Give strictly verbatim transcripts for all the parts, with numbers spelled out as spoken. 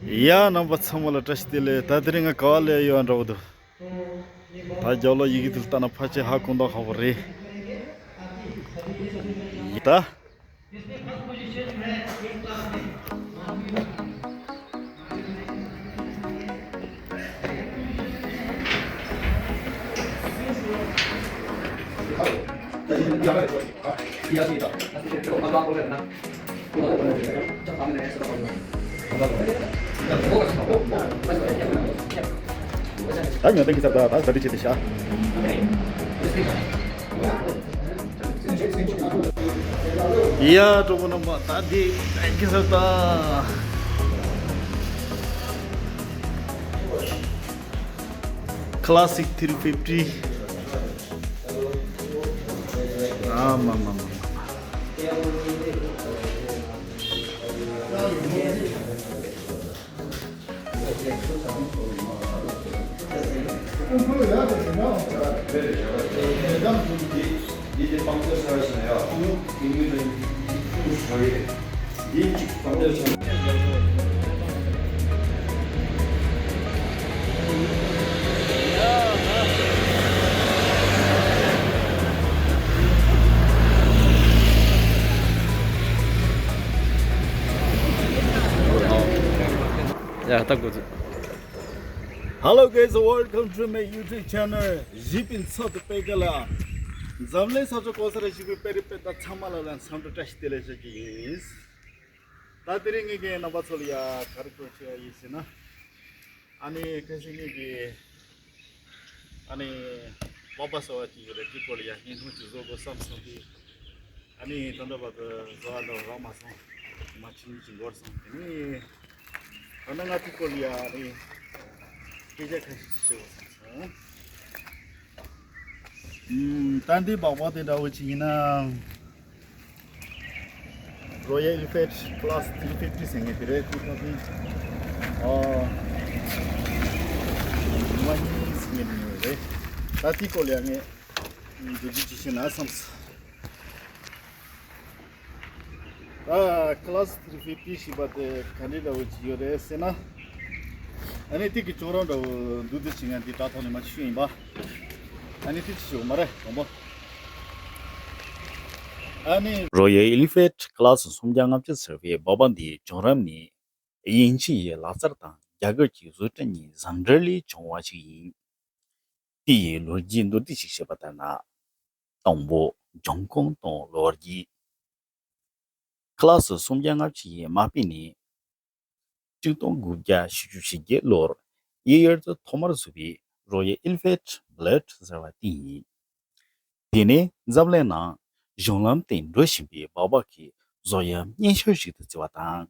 ཡ། རྣམ་པ་ཚང་མ་ལ་བཀྲ་ཤིས་བདེ་ལེགས། ད་དེ་རིང་ང་ག་བ་སླེབས་ཡོད་འདྲ་བོ་འདུག་ད་རྒྱབ་ལོགས་ཡི་གེ་དེ་ལྟ་ན་ཕལ་ཆེར་ཧ་གོ་མདོག་ཁ་པོ་རེད། ཡ་ད། ད་ཉོ་སྟངས་ཀྱི་ཚབ་ད་ད་ཟ་འདྲི་བྱེད་དེ་ཤ། ཡ་གྲོགས་པོ་རྣམ་པ། ད་འདི་ཨེ་ཀི་ས་ད་Classic three fifty། ཨ་མ་མ་མ་མ། ཡ་ད་འགོ་ཚུགས། Hello guys, welcome to my YouTube channel. གཞིས་པའི་ཚབ་ཏུ་སྤེལ་ག་ལ། འཛམ་གླིང་ས་ཕྱོགས་གང་སར་བཞུགས་པའི་སྤེ་ར་སྤེ་ར་ཚང་མ་ལ་ལ་འཚམས་འདྲི་བཀྲ་ཤིས་བདེ་ལེགས་ཞུ་གི་ཡིན། ད་དེ་རིང་ངེད་ཀྱིས་རྣམ་པ་ཚོ་ལ་ཡ་ག་རེ་སྐོར་བྱས་ཡིན་ཟེར་ན། ཨ་ནི་ཁ་སང་ངེད་ཀྱིས་ཨ་ནི་པགས་པ་ཟ་བ་ཅིག་ཡོད་རེད། དེ་སྐོར་ལ་ཡ་བརྙན་ཐུང་ཅིག་བཟོ་དགོས་བསམ་སོང་སྟེ། ཨ་ནི་ད་ལྟ་བར་དུ་བཟོ་བ་འདྲ་རག་མ་སོང་། མ་ཕྱི་ཉིན་ཅིག་འགོར་སོང་། དེ་ནས་ད་ལྟ་ང་དེ་སྐོར་ལ་ཡ་ཨ་ནི་སྐད་ཆ་ཁ་ཤས་ཤིག་བཤད་དགོས་བསམ་སོང་། ཨུམ། ད་འདི་པགས་པ་དེ་འདྲ་བོ་ཅིག་ཡིན་ན། Royal Enfield Class three fifty ཟེར་མཁན་དེ་རེད། ཁོ་ཁ་ཤས་ཨ་མ་ཉིས་ཟེར་མཁན་དེ་རེད། ད་དེ་སྐོར་ལ་ཡང་ངས་འགྲེལ་བརྗོད་ཅིག་བྱས་ན་བསམས། ད་Class three fifty ཞེས་པ་དེ་ག་འདྲ་འདྲ་བོ་ཅིག་ཡོད་རེད་ཟེར་ན། ཨ་ནི་དེ་གི་ཅོག་ར་འདྲ་བོ་འདུག་དེ་བྱས་ན་འདི་དྲ་ཐོག་ནས་མར་ཞུས་ཡིན་པ། ཨ་ནི་དེ་ཅི་ཞིག་ཡོད་མ་རེད་དང་པོ། ཨ་ནི་Royal Enfield Class སུམ་བརྒྱ་ལྔ་བཅུ་ཟེར་བའི་པགས་པ་འདིའི་བྱུང་རིམ་ནི་དབྱིན་ཇི་ཡི་ལག་རྩལ་དང་རྒྱ་གར་གྱི་བཟོ་སྐྲུན་གཉིས་ཟུང་འབྲེལ་ལས་བྱུང་བ་ཞིག་ཡིན། དེ་ཡི་ལོ་རྒྱུས་མདོར་བསྡུས་ཤིག་བཤད་པ་ལྟར་ན། དང་པོ། འབྱུང་ཁུངས་དང་ལོ་རྒྱུས། Class སུམ་བརྒྱ་ལྔ་བཅུ་ཡི་མ་དཔེ་ནི། ཆིག་སྟོང་དགུ་བརྒྱ་བཞི་བཅུ་ཞེ་བརྒྱད་ལོར་དབྱིན་ཡུལ་དུ་ཐོག་མར་བཟོས་པའི་Royal Enfield Bullet ཟེར་བ་དེ་ཡིན། དེ་ནས་འཛམ་གླིང་ནང་གཞུང་ལམ་སྟེང་འགྲོ་བཞིན་པའི་པགས་པ་གི་བཟོ་དབྱིབས་སྙན་ཤོས་ཤིག་ཏུ་བརྩི་བ་དང་།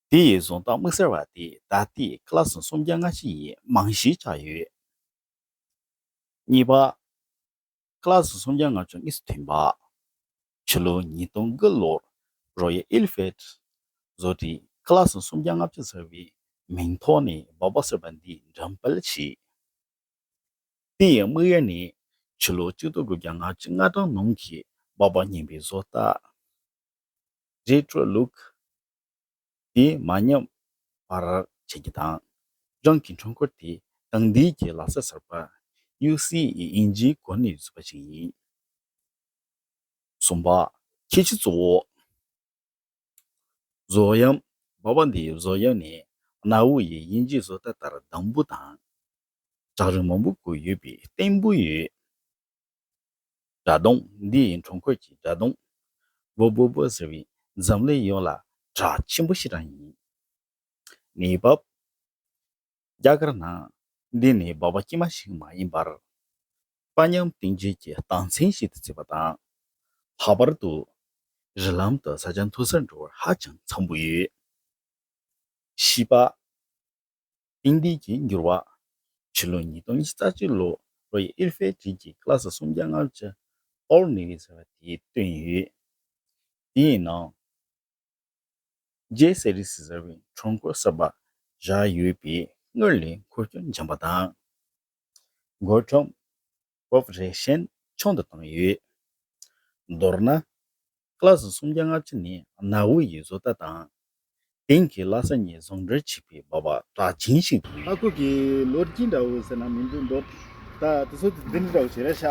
དེ་ཡི་བཟོ་ལྟ་དམིགས་བསལ་བ་དེ་ད་ལྟའི་Class སུམ་བརྒྱ་ལྔ་བཅུ་ཡི་རྨང་གཞིར་ཆགས་ཡོད། གཉིས་པ། Class སུམ་བརྒྱ་ལྔ་བཅུ་གཉིས་སུ་ཐོན་པ། ཕྱི་ལོ་ཉིས་སྟོང་དགུ་ལོར་Royal Enfield བཟོ་གྲྭས་Class སུམ་བརྒྱ་ལྔ་བཅུ་ཟེར་བའི་མིང་ཐོག་ནས་པགས་པ་ཟེར་བ་འདི་འགྲེམས་སྤེལ་བྱས། དེ་ཡི་དམིགས་ཡུལ་ནི་ཕྱི་ལོ་ཆིག་སྟོང་དགུ་བརྒྱ་ལྔ་བཅུ་ང་གྲངས་ནང་གི་པགས་པ་རྙིང་པའི་བཟོ་ལྟ། Retro look དེ་མ་ཉམས་པར་བྱེད་རྒྱུ་དང་། རང་གི་འཕྲུལ་འཁོར་དེ་དེང་དུས་ཀྱི་ལག་རྩལ་གསར་པ་ཡུ་སི་ཨི་ཨིན་ཇིའི་སྒོ་ནས་བཟོས་པ་ཞིག་ཡིན། གསུམ་པ། ཁྱད་ཆོས་གཙོ་བོ། བཟོ་དབྱིབས། པགས་པ་འདིའི་བཟོ་དབྱིབས་ནི་གནའ་བོ་ཡི་དབྱིན་ཇིའི་བཟོ་ལྟ་ལྟར་སྡམ་བུ་དང་། བྲག་རིས་མང་པོ་བརྐོས་ཡོད་པའི་རྟེན་འབུལ་ཡོད། སྒྲ་གདངས། འདི་ཡི་འཕྲུལ་འཁོར་གྱི་སྒྲ་གདངས། བོ་བོ་བོ་ཟེར་བས་འཛམ་གླིང་ཡོངས་ལ་གྲགས་ཆེན་པོ་ཞེ་དྲག་ཡིན། གནས་བབ། རྒྱ་གར་ནང་འདི་ནི་པགས་པ་དཀྱུས་མ་ཞིག་མ་ཡིན་པར། དཔའ་ཉམས་གཏོང་བྱེད་ཀྱི་རྟགས་མཚན་ཞིག་ཏུ་བརྩིས་པ་དང་། ལྷག་པར་དུ་རི་ལམ་དུ་ས་ཆ་མཐོ་སར་འགྲོ་བར་ཧ་ཅང་འཚམ་པོ་ཡོད། བཞི་པ། དེང་དུས་ཀྱི་འགྱུར་བ། ཕྱི་ལོ་ཉིས་སྟོང་ཉི་ཤུ་རྩ་གཅིག་ལོར་Royal Enfield ཀྱིས་Class སུམ་བརྒྱ་ལྔ་བཅུ་All Navy ཟེར་བ་དེ་བཏོན་ཡོད། དེའི་ནང་J Series ཟེར་བའི་འཕྲུལ་འཁོར་གསར་པ་བཞག་ཡོད་པས་སྔར་ལས་འཁོར་སྐྱོད་འཇམ་པ་དང་། འགོ་ཁྲིད་Vibration ཆུང་དུ་བཏང་ཡོད། མདོར་ན། Class སུམ་བརྒྱ་ལྔ་བཅུ་ནི་གནའ་བོ་ཡི་བཟོ་ལྟ་དང་ དེང་གི་ལྷ་ས་ནས་ཟུང་འབྲེལ་བྱས་པའི་སྦག་སྦག་གྲགས་ཅན་ཞིག་ཏུ། ཨ་ཁུ་གི་ལོ་རྒྱུས་འདྲ་བོ་ཟེར་ན་མི་འདུག་འདོད། ད་དེ་ཚོ་འདི་འདྲ་བོ་བྱེད་ར་ཤག་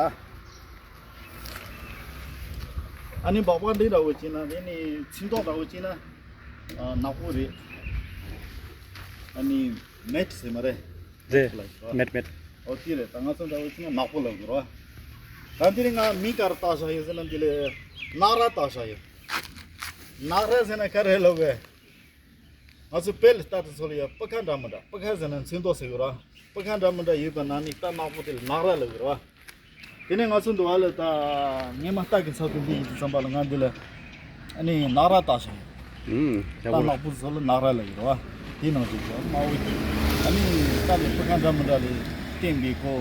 ཨ་ནི་སྦག་སྦག་འདི་འདྲ་བོ་བྱས་ན་དེ་ནི་ཚིག་ཐོག་འདྲ་བོ་བྱས་ན་ནག་པོ་རེད། ཨ་ནི་མེད་ཟེར་མ་རེད། རེད། མེད་མེད། ཨོ་དེ་རེད། ད་ང་ཚོ་འདྲ་བོ་བྱས་ན་ནག་པོ་ལབ་དགོས་རེད་བ། ད་འདི་ནི་ང་མིང་ག་རེ་བཏགས་བཞག་ཡོད་ཟེར་ན་འདི་ལ་ནག་ར་བཏགས་བཞག་ཡོད། ནག་ར་ཟེར་ན་ག་རེ་ལབ་དགོས། ང་ཚོ་དཔེ་ལ་ལྟ་དུས་ཚོད་ལ་ཡ་སྤུ་ཁ་འདྲ་མི་འདྲ། སྤུ་ཁ་ཟེར་ན་ཚོན་མདོག་ཟེར་གི་ར། སྤུ་ཁ་འདྲ་མི་འདྲ་ཡོད་པ་ན་ནི་རྟ་ནག་པོ་དེ་ལ་ནག་ར་ལབ་གི་ར། དེ་ནས་ང་ཚོ་འདི་བ་ལ་ད་སྔས་མ་རྟ་གི་ཚབ་ཏུ་འདི་ཡིན་དུས་ཙམ་པ་ལ་ང་འདི་ལ་ཨ་ནི་ནག་ར་བཏགས་ཤིང་། ཨུམ། ཡག་པོ་རེད། རྟ་ནག་པོ་ཚོ་ལ་ནག་ར་ལབ་གི་ར། དེ་ནང་བཞིན་གྱི་དམར་པོ་གི་ཨ་ནི་རྟ་ལ་སྤུ་ཁ་འདྲ་མི་འདྲ་ལ་བསྟན་པའི་ཁོ་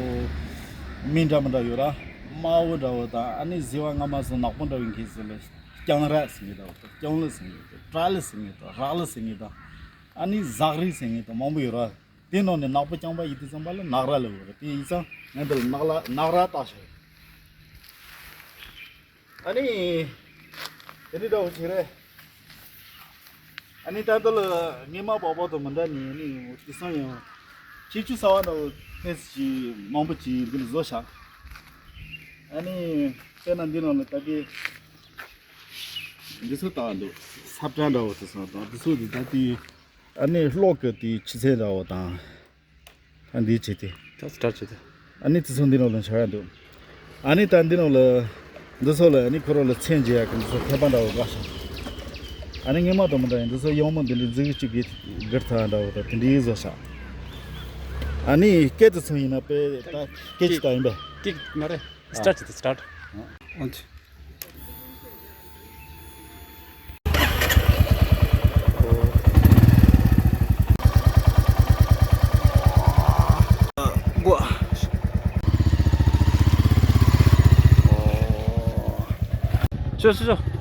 མིང་འདྲ་མི་འདྲ་ཡོད་ར། དམར་པོ་འདྲ་བོ་དང་ཨ་ནི་ཟེ་བ་རྔ་མ་སོགས་ནག་པོ་འདྲ་བའི་གི་ཟེར་ལ། རྐྱང་ར་ཟེར་མཁན་དང་། རྐྱང་ལི་ཟེར་མཁན་དང་། བྲག་ལི་ཟེར་མཁན་དང་། རག་ལི་ཟེར་མཁན་དང་། ཨ་ནི་ཟག་རི་ཟེར་མཁན་དང་མང་པོ་ཡོད་ར། དེ་ནང་ནས་ནག་པོ་རྐྱང་པ་ཡིན་དུས་ཙམ་པ་ལ་ནག་ར་ལབ་ཡོད་ར། དེ་ཡིན་ཙང་ངས་འདི་ལ་ནག་ལ་ནག་ར་བཏགས་བཞག་ཡོད། ཨ་ནི་དེ་འདྲ་འདྲ་བོ་བྱེད་རེད། ཨ་ནི་ད་ལྟ་ལ་སྔས་མ་སྦག་སྦག་དང་མི་འདྲ་ནི་ཨ་ནི་དེང་སང་ཡང་ཁྱད་ཆོས་གསར་པ་འདྲ་བོ་ཕལ་ཆེར་མང་པོ་ཅིག་འདི་ལ་བཟོ་བཞག་ཨ་ནི་དཔེར་ན་འདི་ནང་ལ་ད་ལྟའི་འདི་ཚོ་བཏགས་འདུག་ས་བཀྲ་འདྲ་བོ་དེ་ཚོ་དང་། འདི་ཚོ་འདི་ད་ལྟའི་ཨ་ནི་གློག་གི་དེའི་ཆུ་ཚད་འདྲ་བོ་དང་། ཨ་འདི་བྱས་ཏེ། ད་སི་ཊར་བྱས་ཏེ། ཨ་ནི་དེ་ཚོ་འདི་ནང་ལ་འཆར་ཡ་འདུག་ཨ་ནི་ད་འདི་ནང་ལ་འདི་ཚོ་ལ་ཨ་ནི་ཁོ་རང་ལ་མཚན་བརྗེ་ཡ་གི་འདི་ཚོ་མཁས་པ་འདྲ་བོ་འགའ་ཤ། ཨ་ནི་སྔས་མ་དང་མི་འདྲ་ཡིན། འདི་ཚོ་ཡང་མོ་འདི་འདྲའི་རྫིག་གཅིག་གིས་སྒིར་ཐ་འདྲ་བོ་དང་དེ་འདྲའི་བཟོ་ཤ། ཨ་ནི་སྐད་དེ་ཚོ་ཡིན་ན་དཔེ་ད་སྐད་ཅིག་ད་ཡིན་པས། ཀིག་མ་རེད། སི་ཊར་བྱེད་དེ་སི་ཊར། ཨོ་ཅི། ཤོ་ཤོ་ཤོ།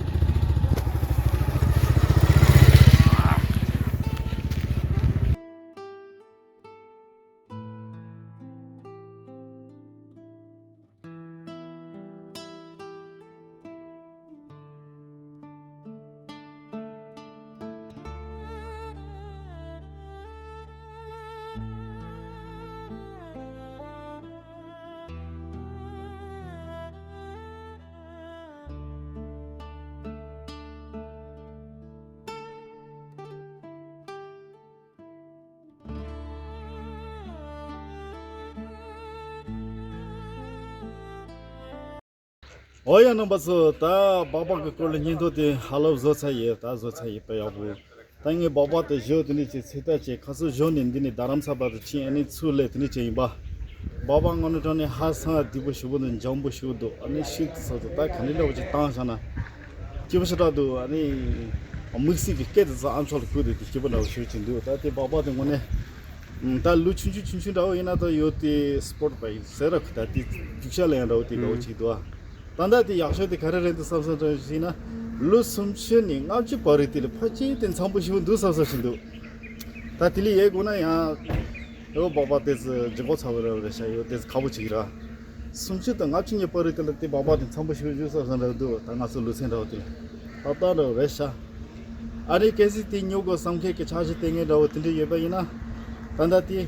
འོ་ཡ་རྣམ་པ་ཚོ། ད་སྦག་སྦག་གི་སྐོར་ལ་སྙན་ཐོ་དེ་ཧ་ལབ་བཟོ་ཚར་ཡོད། ད་བཟོ་ཚར་ཡོད་པ་ཡག་པོ། ད་ངས་སྦག་སྦག་དེ་བཞོ་དེ་འདྲ་བྱས་ཚོད་ལྟ་བྱས། ཁ་སང་བཞོ་ནས་འདི་ནས་རྡ་རམ་ས་བར་དུ་ཕྱིན། ཨ་ནི་ཚུར་སླེབས་དེ་འདྲ་བྱས་ཡིན་པ། སྦག་སྦག་དངོས་གནས་དྲང་གནས་ཧ་སང་བདེ་པོ་ཞེ་པོ་འདུག་འཇམ་པོ་ཞེ་པོ་འདུག་ཨ་ནི་ཤིག་ཏུ་ས་ཚོ་ད་ག་འདྲ་འདྲ་བོ་ཅིག་བཏང་བཞག་ན་སྐྱིད་པོ་ཞེ་དྲག་འདུག་ཨ་ནི་དམིགས་བསལ་གྱི་སྐད་དེ་ཚོ་ཨ་མཆོག་ལ་བསྐུར་ཏེ་དེ་སྐྱིད་པོ་འདྲ་བོ་ཞེ་པོ་ཅིག་འདུག་ད་དེ་སྦག་སྦག་དེ་དངོས་གནས། ད་ལོ་ཆུང་ཆུང་ཆུང་ཆུང་འདྲ་བོ་ཡིན་ན་ད་ཡོད་དེ་སི་པོར་ཊི་པ་ཡིན་ཟེར་ར། ཁུ་ད་དེ་རྒྱུག་ཤར་ལ་ཡང་འདྲ་བོ་དེ་འདྲ་བོ་ཅིག་འདུག་ཨ། ད་ལྟ་དེ་ཡག་ཤོས་དེ་ག་རེ་རེད་འདུག་བསམ་བསམ་བསམ་ཞིག་ན། ལོ་སུམ་ཅུ་ནས་ལྔ་བཅུ་བར་རེད། དེ་ལ་ཕལ་ཆེར་དེ་འཚམ་པོ་ཞིག་འདུག་བསམ་བསམ་ཞིག་འདུག་ད་དེ་ལས་ཡས་དགོས་ན་ཡང་ཡོ་སྦག་སྦག་དེ་ཚོ་ལྗིད་ཁོག་ཚ་བོ་རེད་རེད་ཤག་ཡོ་དེ་ཚོ་ཁག་པོ་ཅིག་ར། སུམ་ཅུ་དང་ལྔ་བཅུ་གཉིས་བར་རེད། དེ་ལ་དེ་སྦག་སྦག་དེ་འཚམ་པོ་ཞིག་འདུག་བསམ་བསམ་འདྲ་བོ་འདུག་ད་ང་ཚོ་ལུས་སེམས་འདྲ་བོ་དེ་ལ་ལྷག་ལྷག་འདྲ་བོ་རེད་ཤག་ཨ་ནི་གལ་སྲིད་དེ་ཉོ་དགོས་བསམ་མཁན་གྱི་འཆར་གཞི་དེ་ངས་འདྲ་བོ་དེ་འདྲ་ཡོད་པ་ཡིན་ན། ད་ལྟ་དེ་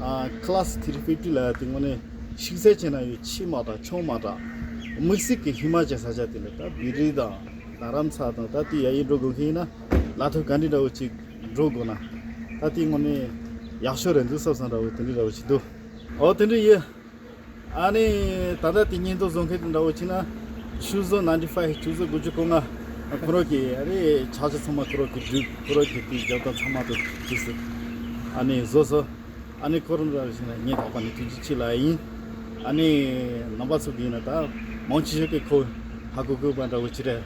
ཨ་ཁི་ལ་སི་ཐི་རི་ཕིབ་ཊི་ལ་དེ་དངོས་གནས་ཤིག་ཚད་ཆེ་ན་ཡོད། ཆེ་མ་དྲག་ཆུང་མ་དྲག་དམིགས་བསལ་གྱི་ཧི་མ་ཅལ་ས་ཆ་དེ་ལ་ད་བི་རི་དང་རྡ་རམ་ས་དང་ད་དེ་ཡ་ཡི་འགྲོ་དགོས་མཁན་ཡིན་ན་ལ་ཐོ་ག་འདྲ་འདྲ་བོ་ཅིག་འགྲོ་དགོས་ན་ད་དེ་དངོས་གནས་ཡག་ཤོས་རེད་འདུག་བསམ་བསམ་འདྲ་བོ་དེ་འདྲ་འདྲ་བོ་ཅིག་འདུག་ཨོ་དེ་འདྲ་ཡོད། ཨ་ནི་ད་ལྟ་དེ་སྙན་ཐོ་བཟོ་མཁན་དེ་འདྲ་བོ་ཅིག་ན། ཆུ་ཚོད་ནའིན་ཊི་ཕའིབ། ཆུ་ཚོད་དགུ་བཅུ་གོ་ལྔ། ཁོ་རང་གི་ཨ་ནི་ཆ་ཆ་ཚང་མ་ཁོ་རང་གི་བསྒྲུབས། ཁོ་རང་གི་དེ་རྒྱབ་དང་ཚང་མ་དུ་བསྒྲུབས་ཟེར། ཨ་ནི་བཟོ་སོ། ཨ་ནི་ཁོ་རང་འདྲ་བོ་ཅིག་ན་ངས་དག་པ་ནི་ཐུགས་རྗེ་ཆེ་ལབ་ཡིན། ཨ་ནི་རྣམ་པ་ཚོ་གི་ཡིན་ན་ད་མང་ཆེ་ཤོས་ཀྱི་ཁོ་ཧ་གོ་གོ་བ་འདྲ་བོ་ཅིག་རེད།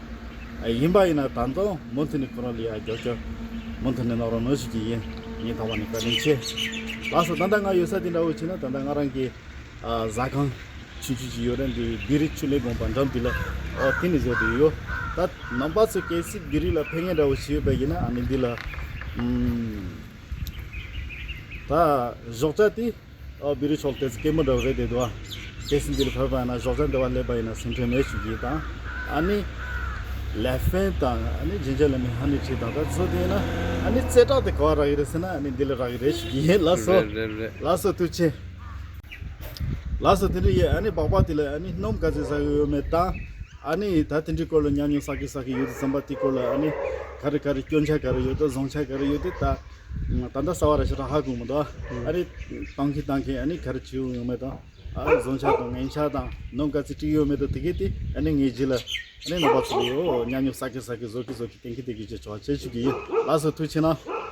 ཡིན་པ་ཡིན་ན་ད་དུང་མུ་མཐུད་ནས་ཁོ་རང་ལ་ཡ་རྒྱབ་སྐྱོར་མུ་མཐུད་ནས་གནང་རོགས་གནང་ཞུ་གི་ཡིན། ངས་དག་པ་ནི་བཀའ་དྲིན་ཆེ། ལགས་སོ། ད་ལྟ་ང་ཡོད་ས་དེ་འདྲ་བོ་ཅིག་ན་ད་ལྟ་ང་རང་གི་ཨ་ཟ་ཁང་ཆུང་ཆུང་ཅིག་ཡོད་རེད། འདི་བི་རི་ཆུ་ལེན་དགོན་པ་འགྲམ་འདི་ལ། ཨོ་དེ་ནས་བཟོ་དེ་ཡོད། ད་རྣམ་པ་ཚོ་གལ་སྲིད་བི་རི་ལ་ཕེབས་མཁན་འདྲ་བོ་ཞིག་ཡོད་པ་ཡིན་ན་ཨ་ནི་འདི་ལ་ཨམ་ད་ཞོགས་ཇ་དེ་ཨོ་བི་རི་ཕྱོགས་དེ་ཚོ་སྐད་མོ་འདྲ་བོ་རེད་དེ་འདུག་ཨ། གལ་སྲིད་འདི་ལ་ཕེབས་པ་ཡིན་ན་ཞོགས་ཇ་འདི་བ་སླེབས་པ་ཡིན་ན་སེམས་ཁྲལ་མེད་ཞུ་གི་དང་། ཨ་ནི་ ལེ་ཧྥེན་དང་ཨ་ནི་ཇིན་ཇར་ལེ་མོན་ཧ་ནི་ཁྲིད་དང་ད་ཚོ་དེ་ན་ཨ་ནི་རྩེ་གྲགས་དེ་ག་བ་རག་གི་རེད་ཟེར་ན་ཨ་ནི་འདི་ལ་རག་གི་རེད་ཞུ་གི་ཡིན། ལགས་སོ། རེད་རེད་རེད། ལགས་སོ་ཐུགས་རྗེ་ཆེ། ལགས་སོ། དེ་འདྲ་ཡིན། ཨ་ནི་སྦག་སྦག་དེ་ལ་ཨ་ནི་སྣུམ་ག་ཚོད་ཟ་གི་ཡོད་མེད་དང་། ཨ་ནི་ད་དེ་འདྲའི་སྐོར་ལ་ཉམས་མྱོང་བསགས་ཀྱི་བསགས་ཀྱི་ཡོད་དུས་ཙམ་པ་དེ་སྐོར་ལ་ཨ་ནི་ག་རེ་ག་རེ་སྐྱོན་ཆ་ག་རེ་ཡོད་དང་བཟང་ཆ་ག་རེ་ཡོད་དེ་ད་ད་ལྟ་གསར་པ་ར་ཞེ་དྲག་ཧ་གོ་མི་འདུག་ཨ་ནི་བཏང་གི་བཏང་གི་ཨ་ནི་ག་རེ་བྱེད་ཡོང་ཡོད་མེད་དང་། ཨ་བཟང་ཆ་དང་ངན་ཆ་དང་སྣུམ་ག་ཚོད་སྤྲད་ཡོད་མེད་དང་དེ་གས་དེ་ཨ་ནི་ངའི་རྗེས་ལ་ཨ་ནི་རྣམ་པ་ཚོ་ལ་ཡོད་ཉམས་མྱོང་བསགས་ཀྱི་བསགས་ཀྱི་བཟོ་གི་བཟོ་གི་བསྟན་གི་བསྟན་གི་བྱེད་ཆོག་བྱེད་ཆོག་གི་ཡིན། ལགས་སོ། ཐུགས་རྗེ་ཆེ་གནང་།